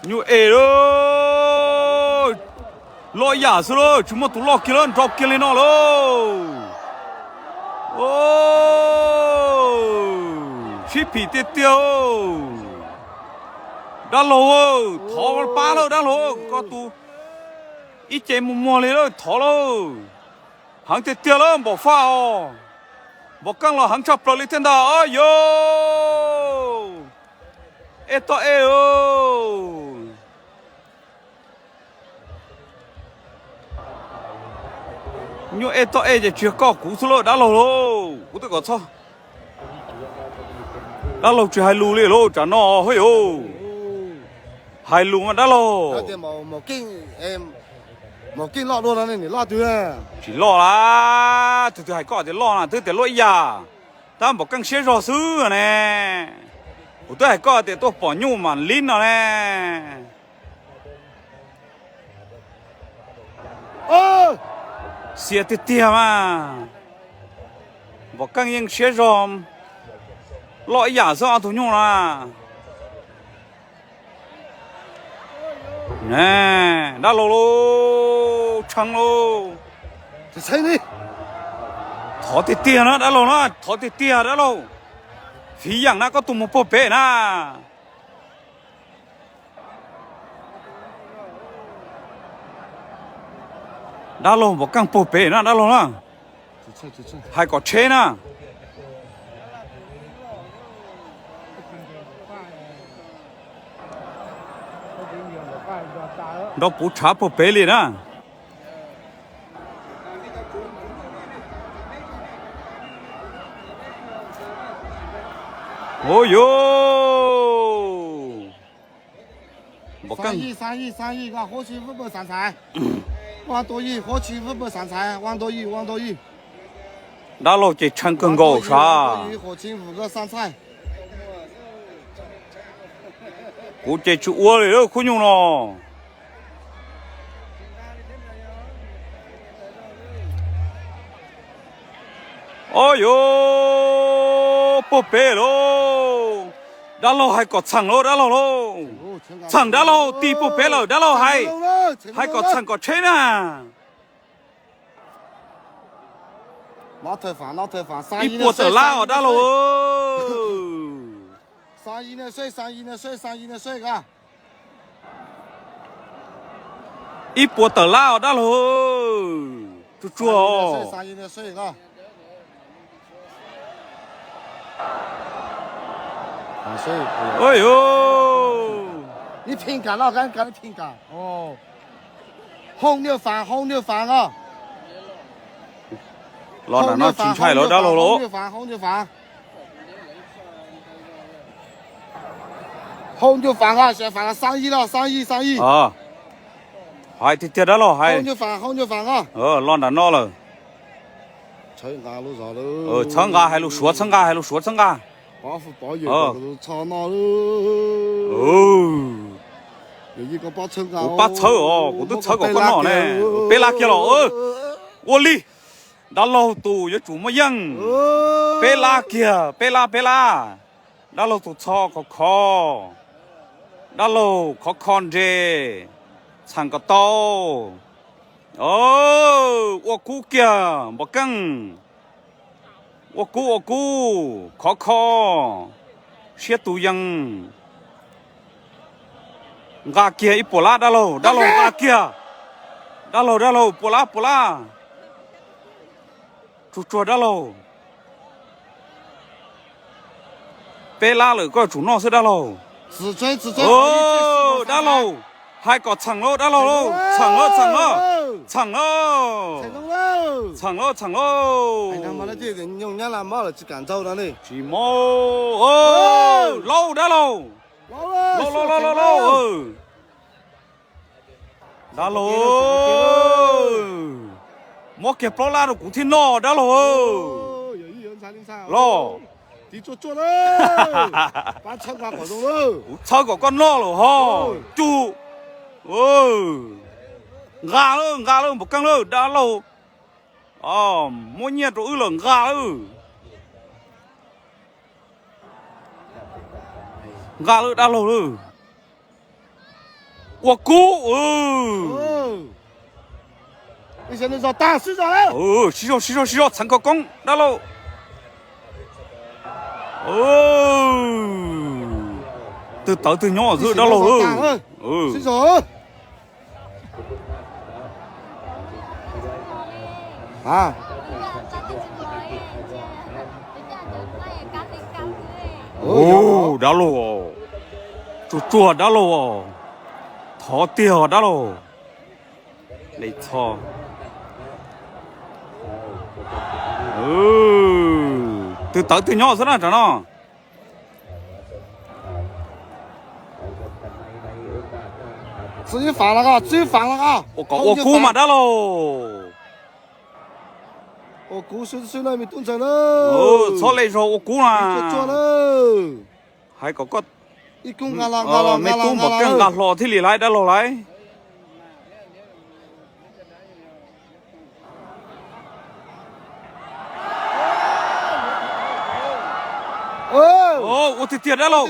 Nyuj es lauj, loj yam xwb lauj, tsis muaj tus loj kiag lauj, nrau kiag li no lauj. Sib phim tiag tiag. Dab laug, thov pab lauj dab laug, koj tus ib ce muag muag li lauj, thov lauj. Heev tiag tiag lauj, npaum faj os. Npaum keej los heev tshaj plaws li thiab ntag os yos. Ej toj ej. Nyuj ej toj ej ces tsis yog koj kuv xwb lauj dab laug lauj, kuv twb kom txhob. Dab laug tsis hais lus li lauj, tsam no hwj yus. Hais lus mas dab laug. Tsis loj la, tus twg hais koj tias loj na, twb tias loj ib yam. Tab npaum keej siab zog xwb ne. Kuv twb hais koj tias tuaj pom nyuj mam li no ne. Xiam tiag tiag mas. Npaum keej yeej siab zog. Loj ib yam xwb ob tug nyuj na. Dab laug lauj, tshee lauj. Thov tiag tiag na dab laug na, thov tiag tiag dab laug. Fiv yeem na koj tus mus puag pem na. Dab laug npaum keej puag pem na dab laug na. Hais kom tsheb na. Nrau puv tshav puag pem li na. Ua yus. Dab laug ces tshee kawg nkaus sav. Kuv ces tsis ua li lawm khub nyuj no. Ua yus, puag pem lauj. Dab laug hais kom txheem lauj dab laug lauj. Txheem dab laug, tig puag pem lawm dab laug hais. Hais kom txheem kom tsheb na. Ib puas tawm lab os dab laug. Ib puas tawm lab os dab laug. Tsuag tsuag. Los ntawm no tsis ntshai lawm dab laug lauj. Hais tiag tiag dab laug hais. Los nram no lawm. Txhawb nqa hais lus Suav, txhawb nqa hais lus Suav, txhawb nqa. Kuv pab txhawb os, kuv twb txhawb kom koj noj ne. Peb lab kiag los. Ua li. Dab laug tus yuav tsum muaj yeej. Peb lab kiag, peb lab, peb lab. Dab laug tus txho khov kho. Dab laug khov kho nres. Txheem kom tau. Ua kub kiag npaum keej. Ua kub ua kub khov kho. Siab tus yees. Nqa kiag ib puas lab dab laug, dab laug nqa kiag. Dab laug, dab laug, puas lab, puas lab. Tsuag tsuag dab laug. Peb lab lawm koj tsum noj xwb dab laug. Dab laug, hais kom txheem lauj dab laug lauj, txheem lauj, txheem lauj, txheem lauj. Txheem lauj, txheem lauj. Tsis mob. Lauj dab laug. Lauj, lauj, lauj, lauj, lauj. Dab laug, muab kiag plaub lab rau kuv thiab noj dab laug. Los, kuv txhawb kom koj noj lawm ho. Cug. Nqa lawm, nqa lawm npaum keej lawm dab laug. Muab nyiaj rau wb lawm nqa lawm. Nqa lawm dab laug lawm. Ua kub. Sib zog sib zog sib zog, txheev khawv koob dab laug. Twg tawv twg nyob xwb dab laug. Dab laug, tsuag tsuag dab laug, thov tiag dab laug. Twg tawv twg nyob xwb na tam no. Ua kub mas dab laug. Txhob le zog ua kub na. Hais kom koj, me kub npam kawg nqa hlo thiaj li laiv dab laug laiv. Ua tiag tiag dab laug.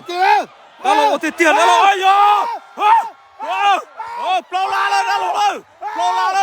Dab laug ua tiag tiag dab laug, yog. Plaub lab lawm dab laug lawm, plaub lab lawm.